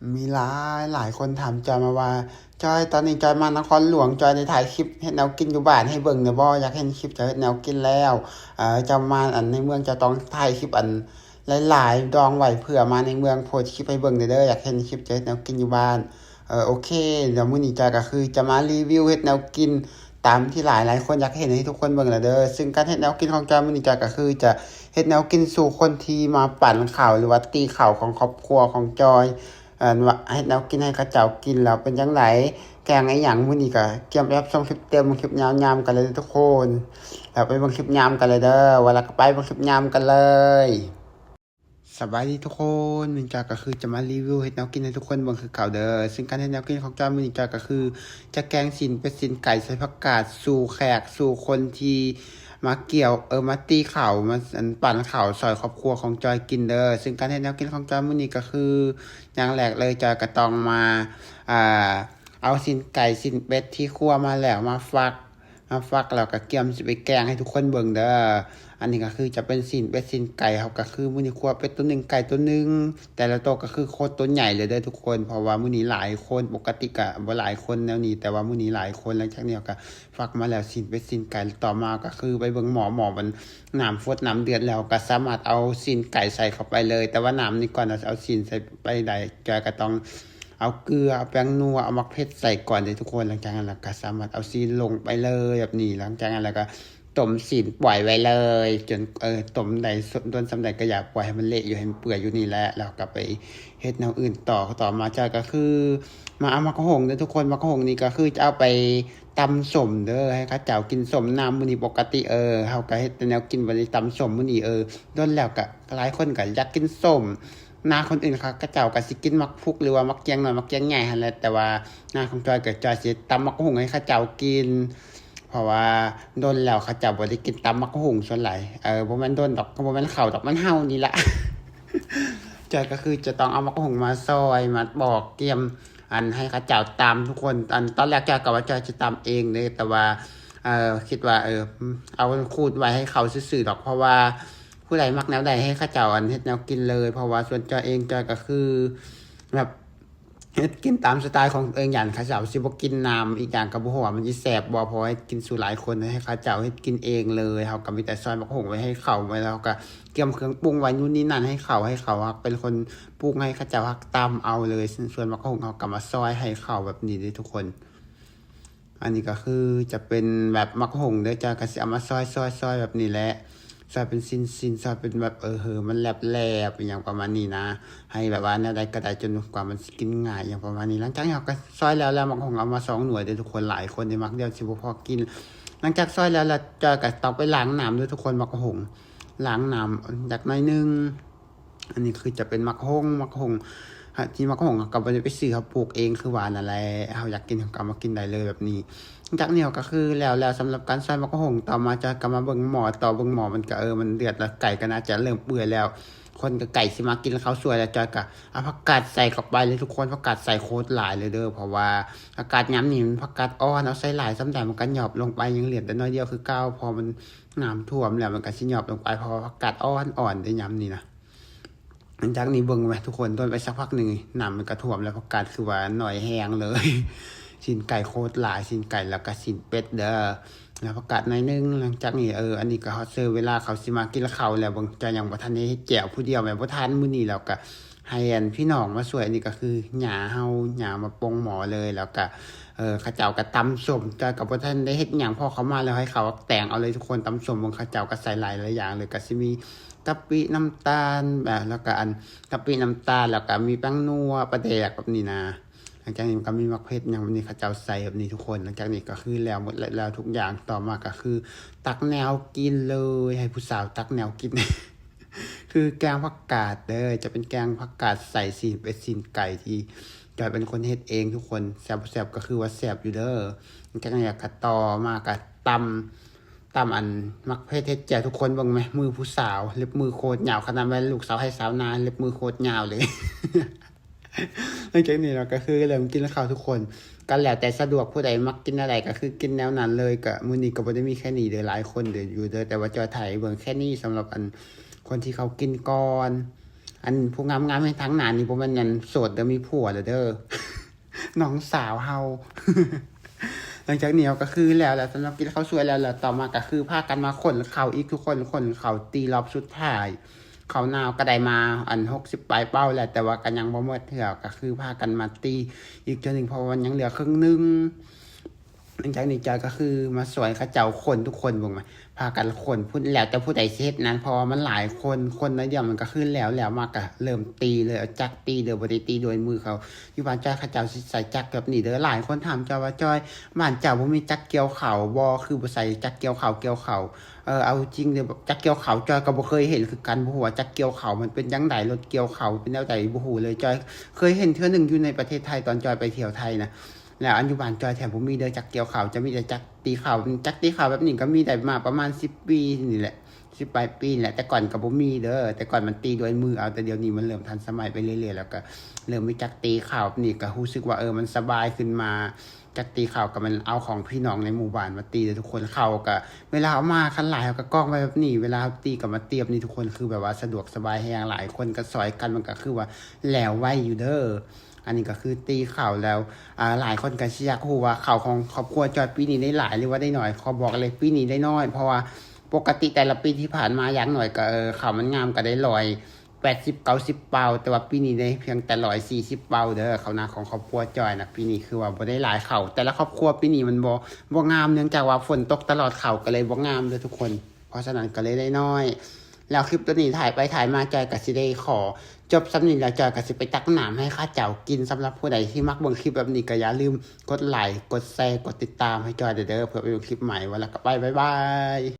ມີຫຼາຍຫຼາຍຄົນຖາມຈອຍມາວ່າ ຈອຍ ຕອນນີ້ຈອຍມານະຄອນຫຼວງ ຈອຍໄດ້ຖ່າຍຄລິບເຮັດແນວກິນຢູ່ບ້ານໃຫ້ເບິ່ງແດ່ບໍ່? ຢາກເຫັນຄລິບເຈົ້າເຮັດແນວກິນແລ້ວ ເອີ ເຈົ້າມາ ອັນ ໃນເມືອງເຈົ້າຕ້ອງຖ່າຍຄລິບ ອັນ ຫຼາຍໆດອງໄວ້ ເພື່ອມາໃນເມືອງໂພສຄລິບໃຫ້ເບິ່ງແດ່ເດີ ຢາກເຫັນຄລິບເຈົ້າເຮັດແນວກິນຢູ່ບ້ານ. ເອີ ໂອເຄ ດຽວມື້ນີ້ຈອຍກໍຄືຈະມາຣີວິວເຮັດແນວກິນ ຕາມທີ່ຫຼາຍໆຄົນຢາກເຫັນໃຫ້ທຸກຄົນເບິ່ງແຫຼະເດີ. ຊຶ່ງການເຮັດແນວກິນຂອງຈອຍມື້ນີ້ ຈອຍກໍຄືຈະເຮັດແນວກິນສູ່ຄົນທີ່ມາປັ້ນເຂົ້າ ຫຼືວ່າຕີເຂົ້າຂອງຄອບຄົວຂອງຈອຍ ອັນວ່າເຮັດແນວກິນໃຫ້ເຂົາເຈົ້າກິນແລ້ວເປັນຈັ່ງໃດ ແກງອີ່ຫຍັງ. ມື້ນີ້ກໍກຽມໄປຮັບຊົມຄລິບເຕັມ ຄລິບຍາວໆກັນເລີຍທຸກຄົນ. ແລ້ວໄປເບິ່ງຄລິບຍາວກັນເລີຍເດີ. ວ່າແລ້ວກໍໄປເບິ່ງຄລິບຍາວກັນເລີຍ. ສະບາຍດີທຸກຄົນ ມື້ນີ້ຈອຍກໍຄືຈະມາຣີວິວເຮັດແນວກິນໃຫ້ທຸກຄົນເບິ່ງຄືເກົ່າເດີ. ຊຶ່ງການເຮັດແນວກິນຂອງຈອຍມື້ນີ້ ຈອຍກໍຄືຈະແກງຊີ້ນເປັດຊີ້ນໄກ່ໃສ່ຜັກກາດ ສູ່ແຂກສູ່ຄົນທີ່ມາກ່ຽວ ເອີ ມາຕີເຂົ້າ ມາ ອັນ ປັ້ນເຂົ້າຊ່ອຍຄອບຄົວຂອງຈອຍກິນເດີ. ຊຶ່ງການເຮັດແນວກິນຂອງຈອຍມື້ນີ້ກໍຄື ຢ່າງແລກເລີຍ ຈອຍກໍຕ້ອງມາ ອ່າ ເອົາຊີ້ນໄກ່ຊີ້ນເປັດທີ່ຄົວມາແລ້ວມາຟັກ ມາຟັກແລ້ວກໍກຽມຊິໄປແກງໃຫ້ທຸກຄົນເບິ່ງເດີ. ອັນນີ້ກໍຄືຈະເປັນຊີ້ນເປັດຊີ້ນໄກ່ ເຮົາກໍຄືມື້ນີ້ຄົວເປັດໂຕໜຶ່ງ ໄກ່ໂຕໜຶ່ງ ແຕ່ລະໂຕກໍຄືໂຄດໂຕໃຫຍ່ເລີຍເດີທຸກຄົນ ເພາະວ່າມື້ນີ້ຫຼາຍຄົນ ປົກກະຕິກໍບໍ່ຫຼາຍຄົນແນວນີ້ ແຕ່ວ່າມື້ນີ້ຫຼາຍຄົນ. ຫຼັງຈາກນີ້ເຮົາກໍຟັກມາແລ້ວຊີ້ນເປັດຊີ້ນໄກ່ ຕໍ່ມາກໍຄືໄປເບິ່ງໝໍ້ ໝໍ້ມັນ ນ້ຳຟົດນ້ຳເດືອດແລ້ວ ກໍສາມາດເອົາຊີ້ນໄກ່ໃສ່ເຂົ້າໄປເລີຍ. ແຕ່ວ່ານ້ຳນີ້ ກ່ອນເຮົາຊິເອົາຊີ້ນໃສ່ໄປໄດ້ ຈອຍກໍຕ້ອງ ເອົາເກືອ ເອົາແປ້ງນົວ ເອົາໝາກເຜັດໃສ່ກ່ອນເດ້ທຸກຄົນ. ຫຼັງຈາກນັ້ນແລ້ວກໍສາມາດເອົາຊີ້ນລົງໄປເລີຍແບບນີ້. ຫຼັງຈາກນັ້ນແລ້ວກໍຕົ້ມຊີ້ນປ່ອຍໄວ້ເລີຍ ຈົນ ເອີ ຕົ້ມໄດ້ດົນສ່ຳໃດກໍຢ່າ ປ່ອຍໃຫ້ມັນເລະຢູ່ ໃຫ້ມັນເປື່ອຍຢູ່ນີ້ແຫຼະ ແລ້ວກໍໄປເຮັດແນວອື່ນຕໍ່. ຕໍ່ມາຈອຍກໍຄືມາເອົາໝາກຫຸ່ງເດ້ທຸກຄົນ. ໝາກຫຸ່ງນີ້ກໍຄືຈະເອົາໄປຕຳສົ້ມເດີ ໃຫ້ເຂົາເຈົ້າກິນສົ້ມນຳ. ມື້ນີ້ປົກກະຕິ ເອີ ເຮົາກໍເຮັດແຕ່ແນວກິນ ບັດນີ້ຕຳສົ້ມມື້ນີ້ ເອີ ດົນແລ້ວກໍຫຼາຍຄົນກໍຢາກກິນສົ້ມ. ໜ້າຄົນອື່ນເຂົາ ເຂົາເຈົ້າກໍຊິກິນໝາກພຸກ ຫຼືວ່າໝາກຈຽງນ້ອຍ ໝາກຈຽງໃຫຍ່ຫັ້ນແຫຼະ ແຕ່ວ່າໜ້າຂອງຈອຍກໍຈອຍຊິຕຳໝາກຫຸ່ງໃຫ້ເຂົາເຈົ້າກິນ ເພາະວ່າດົນແລ້ວເຂົາເຈົ້າບໍ່ໄດ້ກິນຕຳໝາກຫຸ່ງສ່ວນຫຼາຍ. ເອີ ບໍ່ແມ່ນດົນດອກ ບໍ່ແມ່ນເຂົາດອກ ແມ່ນເຮົານີ້ລະ. ຈອຍກໍຄືຈະຕ້ອງເອົາໝາກຫຸ່ງມາຊອຍ ມາປອກກຽມ ອັນ ໃຫ້ເຂົາເຈົ້າຕຳທຸກຄົນ. ອັນ ຕອນແລກຈອຍກໍວ່າຈອຍຈະຕຳເອງເດ້ ແຕ່ວ່າ ເອີ ຄິດວ່າ ເອີ ເອົາຂູດໄວ້ໃຫ້ເຂົາຊື່ໆດອກ ເພາະວ່າ ຜູ້ໃດມັກແນວໃດໃຫ້ເຂົາເຈົ້າ ອັນ ເຮັດແນວກິນເລີຍ. ເພາະວ່າສ່ວນຈອຍເອງ ຈອຍກໍຄືແບບເຮັດກິນຕາມສະໄຕຂອງຕົວເອງ ຢ້ານເຂົາເຈົ້າຊິບໍ່ກິນນຳ. ອີກຢ່າງກໍບໍ່ຮູ້ວ່າມັນຊິແຊບບໍ່ ເພາະວ່າເຮັດກິນສູ່ຫຼາຍຄົນ ໃຫ້ເຂົາເຈົ້າເຮັດກິນເອງເລີຍ. ເຮົາກໍມີແຕ່ຊອຍໝາກຫຸ່ງໄວ້ໃຫ້ເຂົາ ແລ້ວເຮົາກໍກຽມເຄື່ອງປຸງໄວ້ ນູ້ນນີ້ນັ້ນໃຫ້ເຂົາ ໃຫ້ເຂົາຮັກເປັນຄົນປຸງ ໃຫ້ເຂົາເຈົ້າຮັກຕຳເອົາເລີຍ. ສ່ວນໝາກຫຸ່ງເຮົາກໍມາຊອຍໃຫ້ເຂົາແບບນີ້ເດ້ທຸກຄົນ. ອັນນີ້ກໍຄືຈະເປັນແບບໝາກຫຸ່ງເດີ ຈອຍກໍຊິເອົາມາຊອຍໆໆແບບນີ້ແຫຼະ ຊອຍເປັນຊິ້ນໆ ຊອຍເປັນແບບ ເອີ ໃຫ້ມັນແຫຼບໆ ອີ່ຫຍັງປະມານນີ້ນະ ໃຫ້ແບບວ່າແນວໃດກໍໄດ້ ຈົນກວ່າມັນຊິກິນງ່າຍ ອີ່ຫຍັງປະມານນີ້. ຫຼັງຈາກນີ້ເຮົາກໍຊອຍແລ້ວ ແລ້ວໝາກຫຸ່ງເອົາມາສອງໜ່ວຍເດີທຸກຄົນ ຫຼາຍຄົນເດ້ມັກ ດຽວຊິບໍ່ພໍກິນ. ຫຼັງຈາກຊອຍແລ້ວ ແລ້ວຈອຍກໍຕ້ອງໄປລ້າງນ້ຳເດີທຸກຄົນ ໝາກຫຸ່ງ ລ້າງນ້ຳຈັກໜ້ອຍໜຶ່ງ. ອັນນີ້ຄືຈະເປັນໝາກຫຸ່ງ ໝາກຫຸ່ງ ທີ່ໝາກຫຸ່ງເຮົາກໍບໍ່ໄດ້ໄປຊື້ ເຮົາປູກເອງຄືວ່ານັ້ນແຫຼະ ເຮົາຢາກກິນເຮົາກໍເອົາມາກິນໄດ້ເລີຍແບບນີ້. ຈາກນີ້ເຮົາກໍຄືແລ້ວ ແລ້ວສຳລັບການຊອຍໝາກຫຸ່ງ. ຕໍ່ມາຈອຍກໍມາເບິ່ງໝໍ້ ຕໍ່ເບິ່ງໝໍ້ ມັນກໍ ເອີ ມັນເດືອດແລ້ວ ໄກ່ກໍໜ້າຈະເລີ່ມເປື່ອຍແລ້ວ ຄົນກໍໃກ້ຊິມາກິນເຂົ້າສວຍແລ້ວ. ຈອຍກໍເອົາຜັກກາດໃສ່ເຂົ້າໄປເລີຍທຸກຄົນ ຜັກກາດໃສ່ໂຄດຫຼາຍເລີຍເດີ ເພາະວ່າຜັກກາດຍາມນີ້ມັນຜັກກາດອ່ອນ ເອົາໃສ່ຫຼາຍສ່ຳໃດມັນກໍຫຍອບລົງໄປ ຍັງເຫຼືອແຕ່ໜ້ອຍດຽວຄືເກົ່າ ເພາະມັນ ນ້ຳຖ້ວມແລ້ວມັນກໍຊິຫຍອບລົງໄປ ເພາະວ່າຜັກກາດອ່ອນໆເດ້ຍາມນີ້ນະ. ຫຼັງຈາກນີ້ເບິ່ງໄວ້ທຸກຄົນ ດົນໄປສັກພັກໜຶ່ງ ນ້ຳມັນກໍຖ້ວມແລ້ວ ຜັກກາດຄືວ່າໜ້ອຍແຮງເລີຍ ຊີ້ນໄກ່ໂຄດຫຼາຍ ຊີ້ນໄກ່ ແລ້ວກໍຊີ້ນເປັດເດີ ແລ້ວຜັກກາດໜ້ອຍໜຶ່ງ. ຫຼັງຈາກນີ້ ເອີ ອັນນີ້ກໍຮອດເຊີເວລາເຂົາຊິມາກິນເຂົ້າແລ້ວ ເບິ່ງ ຈອຍຍັງບໍ່ທັນໄດ້ເຮັດແຈ່ວຜູ້ດຽວ ແມ່ນບໍ່ທັນມື້ນີ້ ແລ້ວກໍໃຫ້ ອັນ ພີ່ນ້ອງມາຊ່ວຍ. ອັນນີ້ກໍຄືຍ່າເຮົາ ຍ່າມາປົງໝໍ້ເລີຍ ແລ້ວກໍ ເອີ ເຂົາເຈົ້າກໍຕຳສົ້ມ ຈອຍກໍບໍ່ທັນໄດ້ເຮັດຫຍັງ ພໍເຂົາມາແລ້ວໃຫ້ເຂົາແຕ່ງເອົາເລີຍທຸກຄົນ. ຕຳສົ້ມເບິ່ງ ເຂົາເຈົ້າກໍໃສ່ຫຼາຍໆຢ່າງເລີຍ ກໍຊິມີ ກະປິ ນ້ຳຕານ ແລ້ວກໍອັນ ກະປິ ນ້ຳຕານ ແລ້ວກໍມີແປ້ງນົວ ປາແດກແບບນີ້ນະ. ຫຼັງຈາກນີ້ມັນກໍມີໝາກເຜັດຫຍັງແບບນີ້ ເຂົາເຈົ້າໃສ່ແບບນີ້ທຸກຄົນ. ຫຼັງຈາກນີ້ກໍຄືແລ້ວໝົດແລ້ວ ແລ້ວທຸກຢ່າງ. ຕໍ່ມາກໍຄືຕັກແນວກິນເລີຍ ໃຫ້ຜູ້ສາວຕັກແນວກິນ ຄືແກງຜັກກາດເດີ ຈະເປັນແກງຜັກກາດໃສ່ຊີ້ນເປັດຊີ້ນໄກ່ ທີ່ຈອຍເປັນຄົນເຮັດເອງທຸກຄົນ. ແຊບບໍ່ແຊບກໍຄືວ່າແຊບຢູ່ເດີ. ຫຼັງຈາກນັ້ນກໍຕໍ່ມາກໍຕຳ ຕຳອັນໝາກເຜັດເຮັດແຈ່ວ ທຸກຄົນເບິ່ງແມະ ມືຜູ້ສາວ ເລັບມືໂຄດຍາວ ຂະໜາດແມ່ນລູກສາວໄຮ່ຊາວນາ ເລັບມືໂຄດຍາວເລີຍ. ຫຼັງຈາກນີ້ເນາະ ກໍຄືເລີ່ມກິນເຂົ້າທຸກຄົນ ກໍແລ້ວແຕ່ສະດວກ ຜູ້ໃດມັກກິນແນວໃດກໍຄືກິນແນວນັ້ນເລີຍ. ກໍມື້ນີ້ກໍບໍ່ໄດ້ມີແຄ່ນີ້ເດີ ຫຼາຍຄົນເດີຢູ່ເດີ ແຕ່ວ່າຈອຍຖ່າຍໃຫ້ເບິ່ງແຄ່ນີ້ ສຳລັບອັນ ຄົນທີ່ເຂົາກິນກ່ອນ. ອັນຜູ້ງາມໆໃນທາງໜ້ານີ້ບໍ່ແມ່ນອັນໂສດເດີ້ ມີຜົວແລ້ວເດີ້ ນ້ອງສາວເຮົາ. ຫຼັງຈາກນີ້ເຮົາກໍຄືແລ້ວແຫຼະ ສຳລັບກິນເຂົ້າສວຍແລ້ວ ແລ້ວຕໍ່ມາກໍຄືພາກັນມາຂົນເຂົ້າອີກ ທຸກຄົນຂົນເຂົ້າຕີລອບສຸດທ້າຍ. ເຂົ້າໜາວກໍໄດ້ມາອັນຫົກສິບປາຍເປົາແລ້ວ ແຕ່ວ່າກໍຍັງບໍ່ໝົດເທື່ອ ກໍຄືພາກັນມາຕີອີກເທື່ອໜຶ່ງ ເພາະວ່າມັນຍັງເຫຼືອເຄິ່ງໜຶ່ງ. ຫຼັງຈາກນີ້ຈອຍກໍຄືມາຊ່ວຍເຂົາເຈົ້າຂົນ ທຸກຄົນເບິ່ງ ພາກັນຂົນພຸ້ນ ແລ້ວແຕ່ຜູ້ໃດຊິເຮັດນັ້ນ ເພາະວ່າມັນຫຼາຍຄົນ ຄົນໜ້ອຍດຽວມັນກໍຄືແລ້ວ ແລ້ວມາກໍເລີ່ມຕີເລີຍ ເອົາຈັກຕີເລີຍ ບໍ່ໄດ້ຕີດ້ວຍມືເຂົາ. ຢູ່ບ້ານຈອຍເຂົາເຈົ້າຊິໃຊ້ຈັກແບບນີ້ເດີ້. ຫຼາຍຄົນຖາມຈອຍວ່າ ຈອຍ ບ້ານເຈົ້າບໍ່ມີຈັກກ່ຽວເຂົ້າບໍ່? ຄືບໍ່ໃຊ້ຈັກກ່ຽວເຂົ້າ ກ່ຽວເຂົ້າ? ເອີ ເອົາຈິງເດີ້ ຈັກກ່ຽວເຂົ້າຈອຍກໍບໍ່ເຄີຍເຫັນຄືກັນ ບໍ່ຮູ້ວ່າຈັກກ່ຽວເຂົ້າມັນເປັນຈັ່ງໃດ ລົດກ່ຽວເຂົ້າເປັນແນວໃດ ບໍ່ຮູ້ເລີຍ. ຈອຍເຄີຍເຫັນເທື່ອໜຶ່ງຢູ່ໃນປະເທດໄທ ຕອນຈອຍໄປທ່ຽວໄທນະ ແລ້ວອັນຢູ່ບ້ານຈອຍແທບບໍ່ມີເດີ້ຈັກກ່ຽວເຂົ້າ ຈະມີແຕ່ຈັກຕີເຂົ້າ. ຈັກຕີເຂົ້າແບບນີ້ກໍມີໄດ້ມາປະມານສິບປີນີ້ແຫຼະ ສິບປາຍປີນີ້ແຫຼະ ແຕ່ກ່ອນກໍບໍ່ມີເດີ້ ແຕ່ກ່ອນມັນຕີດ້ວຍມືເອົາ ແຕ່ດຽວນີ້ມັນເລີ່ມທັນສະໄໝໄປເລື້ອຍໆ ແລ້ວກໍເລີ່ມມີຈັກຕີເຂົ້າ ແບບນີ້ກໍຮູ້ສຶກວ່າ ເອີ ມັນສະບາຍຂຶ້ນມາ. ຈັກຕີເຂົ້າກໍແມ່ນເອົາຂອງພີ່ນ້ອງໃນໝູ່ບ້ານມາຕີເດີ້ ທຸກຄົນ. ເຂົ້າກໍເວລາເອົາມາຄັນຫຼາຍເຮົາກໍກອງໄວ້ແບບນີ້ ເວລາເຮົາຕີກໍມາຕຽມນີ້ ທຸກຄົນ ຄືແບບວ່າສະດວກສະບາຍແຮງ ຫຼາຍຄົນກໍຊ່ອຍກັນ ມັນກໍຄືວ່າແລ້ວໄວຢູ່ເດີ້. ອັນນີ້ກໍຄືຕີເຂົ້າແລ້ວ ອ່າ ຫຼາຍຄົນກໍຊິຢາກຮູ້ວ່າເຂົ້າຂອງຄອບຄົວຈອຍປີນີ້ໄດ້ຫຼາຍ ຫຼືວ່າໄດ້ໜ້ອຍ. ຂໍບອກເລີຍ ປີນີ້ໄດ້ໜ້ອຍ ເພາະວ່າປົກກະຕິແຕ່ລະປີທີ່ຜ່ານມາ ຢ່າງໜ້ອຍກໍ ເອີ ເຂົ້າມັນງາມກໍໄດ້ຮ້ອຍແປດສິບ ເກົ້າສິບເປົາ ແຕ່ວ່າປີນີ້ໄດ້ພຽງແຕ່ຮ້ອຍສີ່ສິບເປົາເດີ້. ເຂົ້ານາຂອງຄອບຄົວຈອຍນະ ປີນີ້ຄືວ່າບໍ່ໄດ້ຫຼາຍເຂົ້າ ແຕ່ລະຄອບຄົວປີນີ້ມັນບໍ່ ບໍ່ງາມ ເນື່ອງຈາກວ່າຝົນຕົກຕະຫຼອດ ເຂົ້າກໍເລີຍບໍ່ງາມເດີ້ ທຸກຄົນ. ເພາະສະນັ້ນກໍເລີຍໄດ້ໜ້ອຍ. ແລ້ວຄລິບໂຕນີ້ຖ່າຍໄປຖ່າຍມາ ຈອຍກໍຊິໄດ້ຂໍຈົບສ່ຳນີ້ ແລ້ວຈອຍກໍຊິໄປຕັກນ້ຳໃຫ້ເຂົາເຈົ້າກິນ. ສຳລັບຜູ້ໃດທີ່ມັກເບິ່ງຄລິບແບບນີ້ ກໍຢ່າລືມກົດໄລ ກົດແຊ ກົດຕິດຕາມໃຫ້ຈອຍເດີ້ ເພື່ອໄປເບິ່ງຄລິບໃໝ່. ວ່າແລ້ວກໍໄປ ບາຍບາຍ.